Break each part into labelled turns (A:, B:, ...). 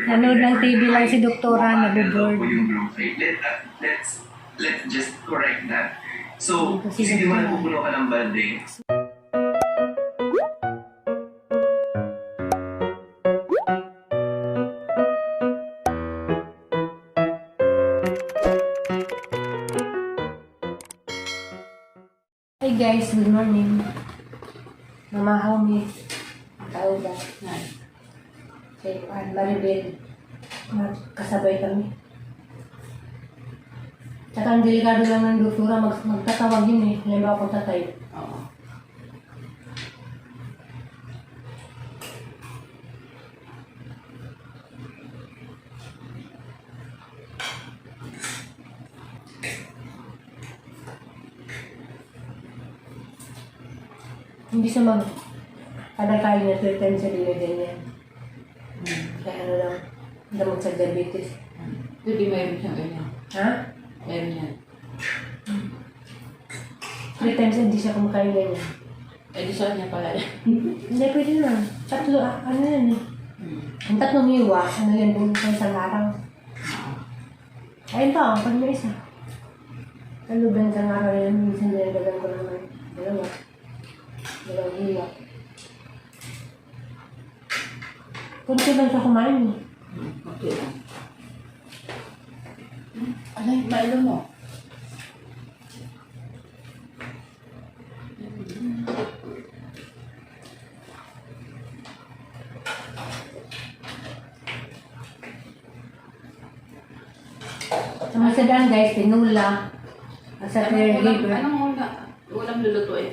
A: Nanood ng TV lang si
B: Kahit
A: Doktora,
B: mababa na daw
A: naboboard.
B: po yung growth rate. Let's just correct that. So,
A: Ito si
B: isipin mo
A: Doktora.
B: nagpupuno ka ng balde.
A: Hi guys, good morning. Mama, how me? Tawag ba? Kay Maribel. Magkasabay kami. Tsaka ang delikado lang ng doktora, magtatawag yun eh. Halimbawa kung tatay.
C: Oo.
A: Hindi siya kada kain niya three times a day na ganyan. Kaya ano lang, gamot sa diabetes.
C: Hindi, mayroon siyang ganyan.
A: Ha?
C: Meron yan.
A: Three times a day siya kumakain ganyan.
C: Eh, di sa kanya pala yan.
A: Hindi, pwede na. Tatlo, ano yan eh. Ang tatlong hiwa, ano yan, buong sa isang araw. Ayun pa, oh, pag may isa. Tatlo ba isang araw yan, minsan dinagdagan ko naman. Dalawa. Dalawang hiwa. Kunti lang siya kumain eh.
C: Okay lang. Ano yung mailo mo?
A: Sa mga sa daan guys, tinula. At sa
C: Anong ulam,
A: caregiver.
C: anong ulam, ulam lulutuin?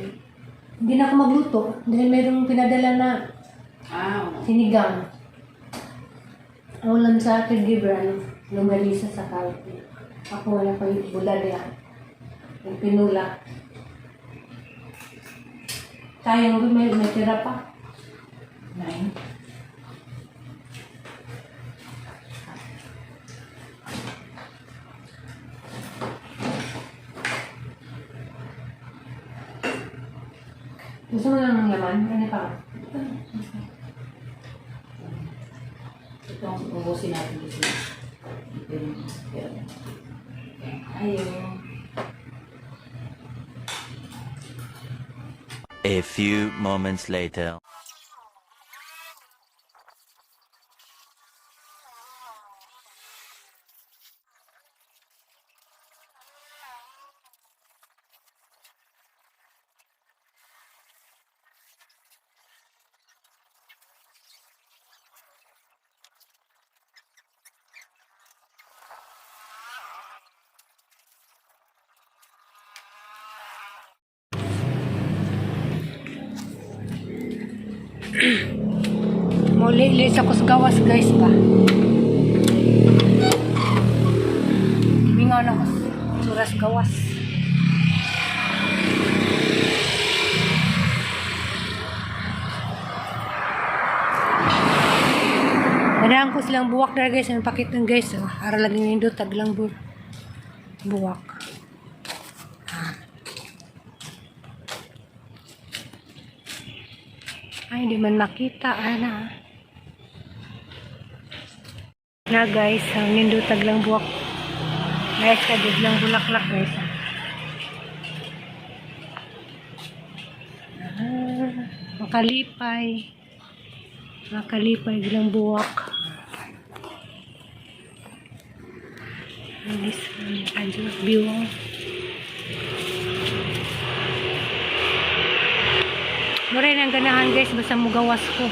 A: Hindi na ako magluto dahil mayroong pinadala na
C: Ah, oo.
A: sinigang. Ang ulam sa caregiver, ano, longganisa sa kalpe. Ako wala pang bulad yan. Yung pinula. Sayang doon, may tira pa.
C: 9.
A: Gusto mo lang ng laman? Ano pa?
C: Ito ang ubusin natin kasi. Ito yung pero. Ayun.
D: A few moments later.
A: Muli, sa kusgawas guys ba? Mingaw na ko suras gawas. Ganahan ko silang buwak na guys. Ang pakit ng guys. Oh. Ara lagi nindot, taglang buwak. Ah. Ay, hindi man makita. Ana. Na guys, ang nindutag lang buwak. Guys, kadig lang bulaklak guys. Ah, makalipay. Makalipay lang buwak. This one, adyo view. Mura ang ganahan guys, basta mugawas ko.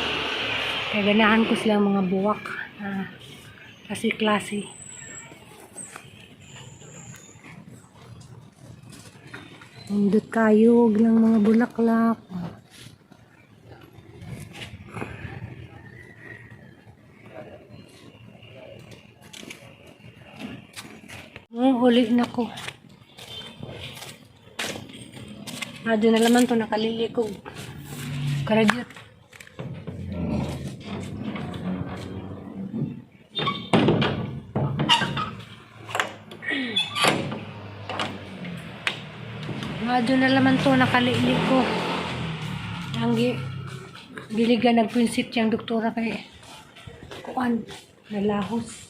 A: Kaya ganahan ko silang mga buwak. Ah, kasi klase. Nindot kayo, lang mga bulaklak. Oh, huli na ko. Ah, doon na naman to nakalilikog. Karadyot. Mga doon na laman to, nakalilik ko. Ang giligan nagprinsit yung doktora kay kuan. Nalahos.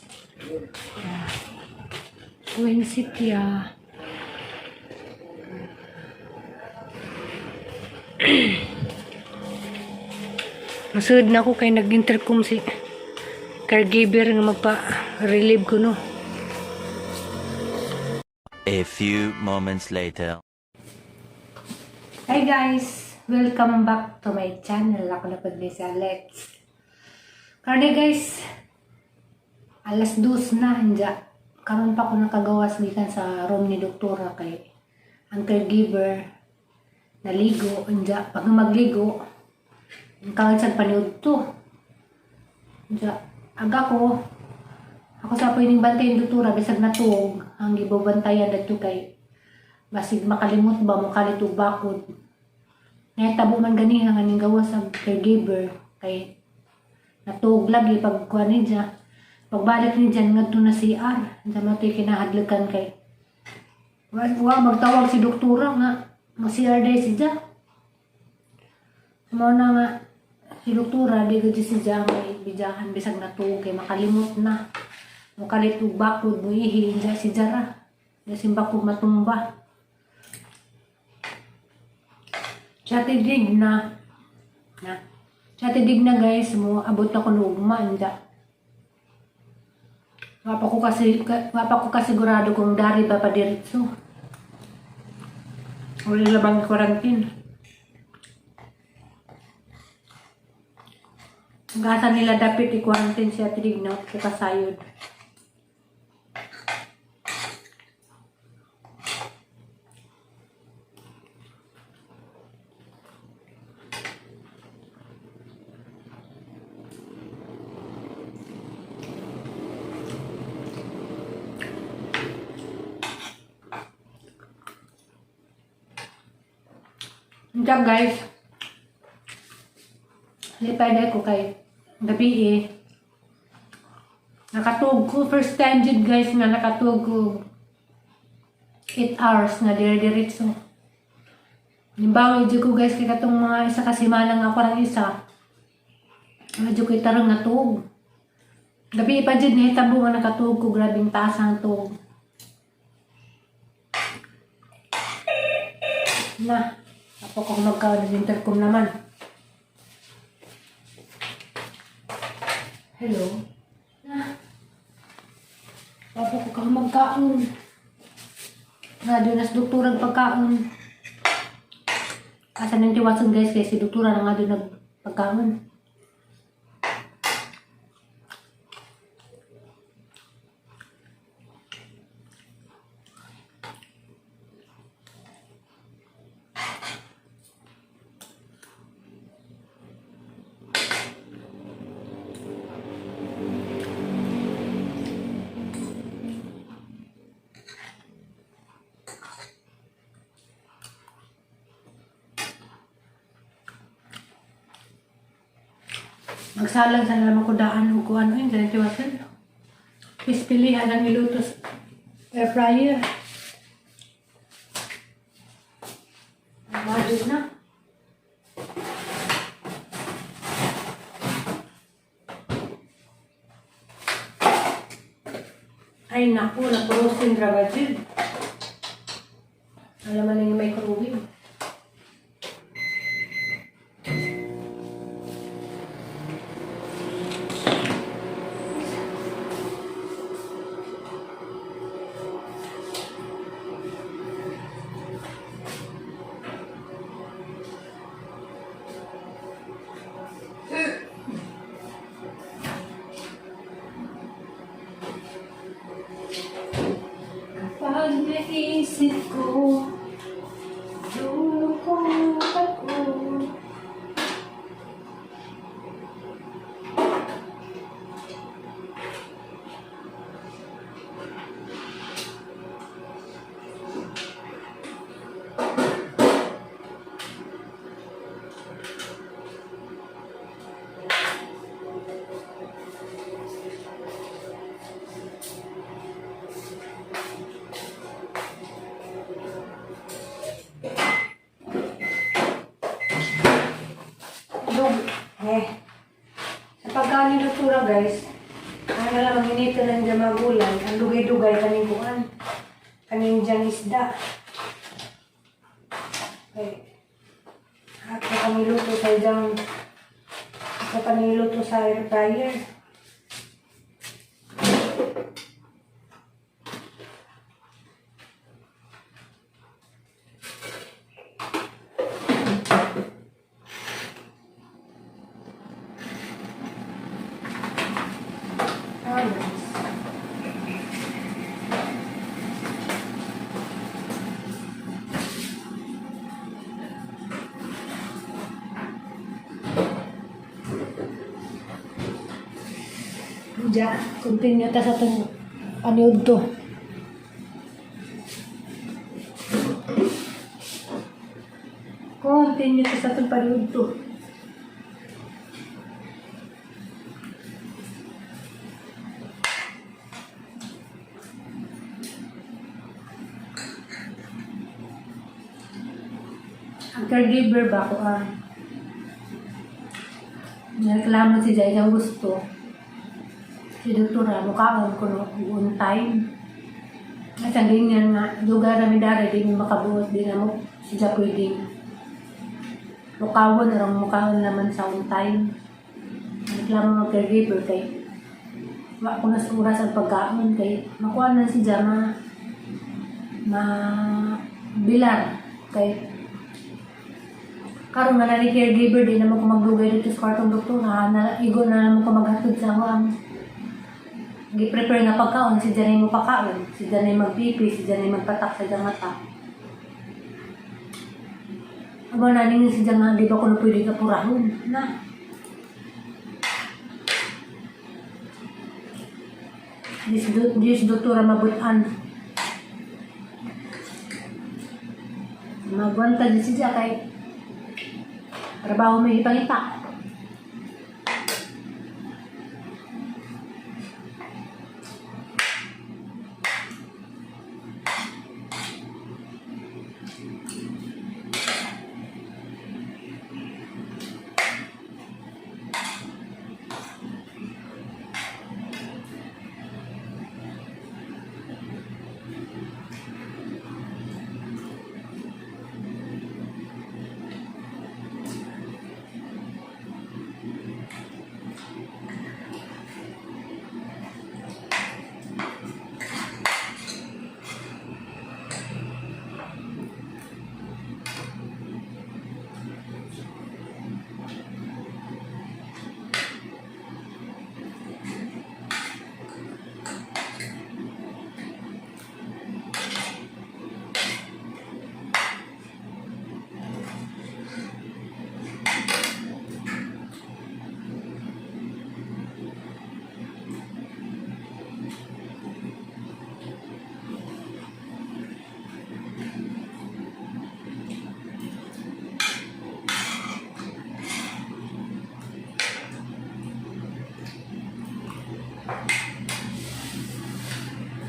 A: Yeah. Poinsettia. Masud na ako kay nag-intercom si caregiver nga magpa-relieve ko no.
D: A few moments later.
A: Hi guys! Welcome back to my channel. Ako na pag si Alex. Karne guys, 2:00 na. Hinja. Karon pa ako nakagawas gikan sa room ni doktora kay ang caregiver naligo. Hinja. Pag magligo, ang kawan sa paniud to. Hinja. Aga ko, ako sa pining bantay yung doktora, bisag natuog, ang gibabantayan dito kay basig makalimot ba mo kalit og bakod. Nahitabo man ganiha nga ning gawas ang caregiver kay natuog lagi pag kuan ni niya. Pagbalik ni diyan ngadto na CR. Unsa man to'y kinahadlukan kay wa magtawag si doktora nga mo CR day si siya. Mao na nga si doktora di gud si siya may bijahan bisag natuog kay makalimot na. Mokalit og bakod moihi siya si Jara. Nasimba ko matumba. Siya tidig na. Na. Siya tidig na guys, mo abot na ko ugma anja. Wa pa ko kasigurado kung dari ba pa diretso. Wala bang quarantine. Gasa nila dapit i-quarantine siya tidig na ko kasayod. Diyan guys. Lipay na ko kay gabi eh. Nakatug ko. First time jud guys nga nakatug ko 8 hours nga dire-diretso. Nimbawi jud ko guys kay katong mga isa ka semana nga ako rang isa. Medyo ko'y tarong natuog. Gabi pa jud nahitabo nga nakatuog ko, grabing taas ang tuog. Na, ako kung magkaon ng intercom naman. Hello? Na. Papo ko kang magkaon. Nga doon nas doktorang pagkaon. Asa nang tiwasan guys kay si doktora na nga doon nagpagkaon. Magsalang sa naman ko daan o kung ano yun, ganito tiwasan. Pispilihan ang ilutos air fryer. Magic na. Ay naku, na-frozen dragajil. Alam mo na yung microwave. Kapag naisip ko, lulungkot ako. Dog. Eh. Sa pagkain ni Doktora, guys, ay lang ang inito ng diyang mga gulay. Ang dugay-dugay kaning kuan. Kaning diyang isda. Okay. At kami luto sa diyang ako kami luto sa air fryer. Ah, nice. Ja, continue ta sa itong paniud to. Continue ta sa itong paniud to. Ang caregiver ba ko ah? Nareklamo si Jai ang gusto. Si Doktora, mukhaon ko no, on time. At ang ganyan nga, lugar na midara, di mo makabuot, di na mo siya pwedeng mukhaon, arang mukhaon naman sa on time. Reklamo ng caregiver kay wa ko na sa oras ang pagkaon kay makuha na si ma ma bilar kay karon nga na ni caregiver, di naman ko magdugay dito sa kwartong doktor na igo na naman ko maghatod sa ako ang gi-prepare nga pagkaon. Si Janay mo pakaon, si Janay magpipi, si Janay magpatak sa diyang mata. Aba na ninyo si Jan nga di ba ko na pwede kapurahon na. Dis doktora mabutan. Magwanta di siya kay trabaho may ipangita.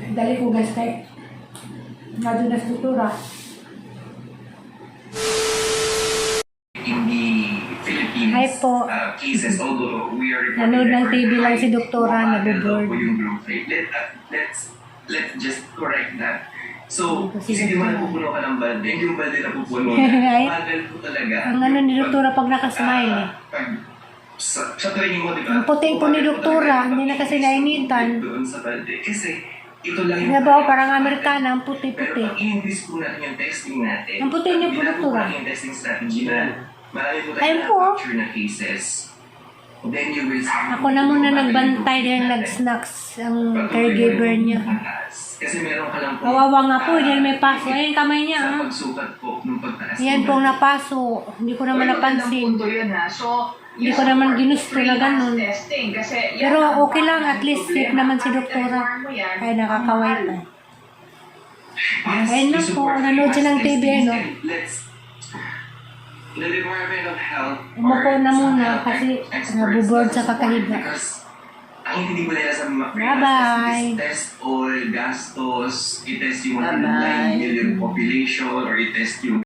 A: Dali ko, guys, kay nga doon na struktura.
B: In the Philippines,
A: Hi po.
B: Cases, although we are reporting
A: Nanood ng
B: record
A: TV lang si
B: high,
A: Doktora,
B: bumabagal daw
A: naboboard.
B: po yung growth rate. Let's just correct that. So,
A: Kasi
B: kasi di ba
A: Doktora.
B: napupuno ka ng balde, hindi yung balde napupuno.
A: Ay.
B: Bagal po talaga.
A: Ang ano ni Doktora pag nakasmile eh.
B: Pag, sa training mo, di ba?
A: Ang puti po ni
B: Bumagal po
A: Doktora,
B: talaga
A: hindi na kasi nainitan.
B: doon sa balde. Kasi, ito lang yung
A: Ano ba, parang Amerikana, ang
B: Pero
A: puti-puti.
B: pag i-increase po natin yung testing natin,
A: Ang puti niyo po,
B: binago
A: Doktora.
B: natin yung testing strategy na marami po
A: Ayun
B: tayong
A: po.
B: na-capture na cases. Then you will see
A: Ako na muna
B: bumagal yung
A: nagbantay
B: growth
A: dahil
B: natin.
A: nag-snacks ang
B: Patuloy
A: caregiver
B: mo yung
A: niya.
B: pataas. Kasi meron ka lang po,
A: Kawawa nga po, dahil may paso. Ayun, kamay niya.
B: sa
A: Ah.
B: pagsukat po ng pagtaas.
A: Yan
B: ng
A: pong napaso. Hindi ko naman
E: Well, magandang
A: napansin.
E: punto yun ha. So,
A: Hindi
E: you
A: ko naman
E: support
A: ginusto na
E: free mass
A: ganun.
E: testing kasi yan
A: Pero
E: ang
A: okay lang, at least safe
E: problema.
A: naman si
E: Kahit
A: Doktora.
E: require mo yan,
A: Ay, nakakaway
E: ang
A: pa.
E: mahal.
B: Yes,
A: Ayun
B: we
A: lang po,
B: support free
A: nanood siya
B: mass
A: ng TV,
B: testing
A: ano?
B: and the Department of Health
A: Umupo
B: or
A: na
B: some
A: muna
B: health
A: kasi
B: experts
A: naboboard
B: doesn't
A: sa
B: support
A: kakahiga.
B: because ang hindi po nila sa mga free mass
A: Bye-bye.
B: testing is test all gastos, i-test yung
C: Bye-bye.
B: 109 million population, or i-test yung